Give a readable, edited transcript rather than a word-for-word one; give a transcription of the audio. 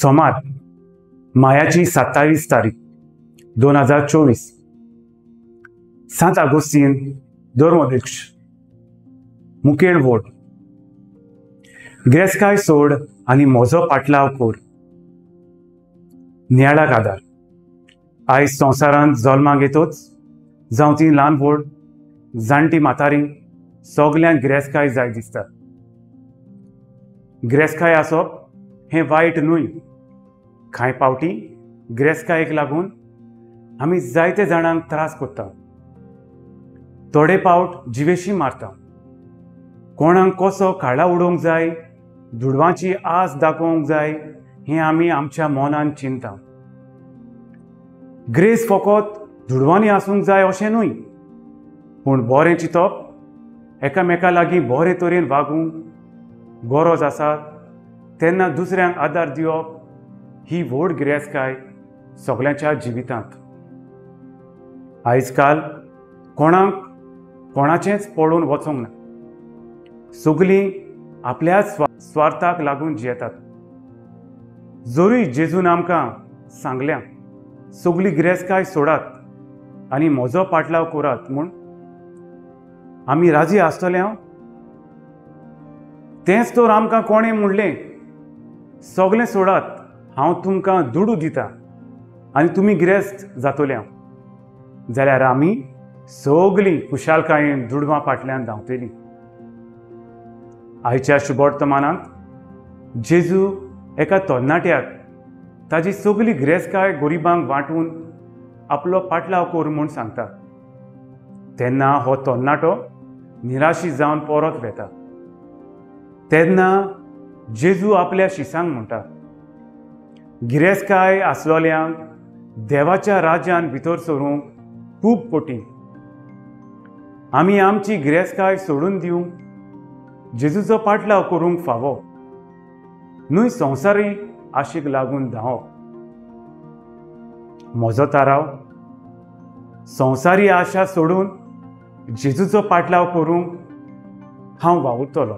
सोमार मायाची 27 तारीख 2024। सांत आगोस्तीन धर्मोध्यक्ष मुखेल वोट गिरेस्काय सोड आनी म्हजो पाटलाव कोर। नियाळाक आदार। आयज संवसारांत जल्माक येतोच जावं ती ल्हान व्हड जाणटी म्हातारी सगल्यांक गिरेस्काय जाय दिसता। गिरेस्काय आसप हें वायट न्हय। कांय पावटी गिरेस्कायेक लागून आमी जायते जाणांक त्रास करता, थोडे पावट जिवेशी मारता, कोणाक कसो काळा उडोवंक जाय, दुडवांची आस दाखोवंक जाय हें आमी आमच्या मनान चिंता। ग्रेस फकत दुडवांनी आसूंक जाय अशें न्हय, पूण बरें चिंतप, एकामेका लागीं बरे तरेन वागूंक गरज आसा तेन्ना दुसऱ्यांक आदार दिवप ही व्हड गिरेस्काय सगल्यांच्या जिवितांत। आयज काल कोणाक कोणाचेंच पळोवन वचोंक ना, सगलीं आपल्याच स्वार्थाक लागून जियेतात। जरूय जेजून आमकां सांगल्या सगली गिरेस्काय सोडात आनी म्हजो पाटलाव करात म्हूण, आमी राजी आसतले हांव? तेंच तर आमकां कोणें म्हणलें, सगलें सोडात, हांव तुमकां दुडू दिता आनी तुमी गिरेस्त जातले हांव, जाल्यार आमी सगलीं खुशालकायेन दुडवां फाटल्यान धांवतलीं। आयच्या शुभवर्तमानांत जेजू एका तरणाट्याक ताजी सगली गिरेस्तकाय गरिबांक वांटून आपलो पाटलाव कर म्हूण सांगता। तेन्ना हो तरणाटो निराशी जावन परत वेता। तेन्ना जेजू आपल्या शिसांक म्हणटा, गिरेस्तकाय आसलोल्यांक देवाच्या राज्यान भितर सरूंक खूब कठीण। आमी आमची गिरेस्तकाय सोडून दिवंक जेजूचो पाटलाव करूंक फावो न्हय, संवसारी आशीक लागून धांवप। म्हजो थाराव संवसारी आशा सोडून जेजूचो पाटलाव करूंक हांव वावुरतलो।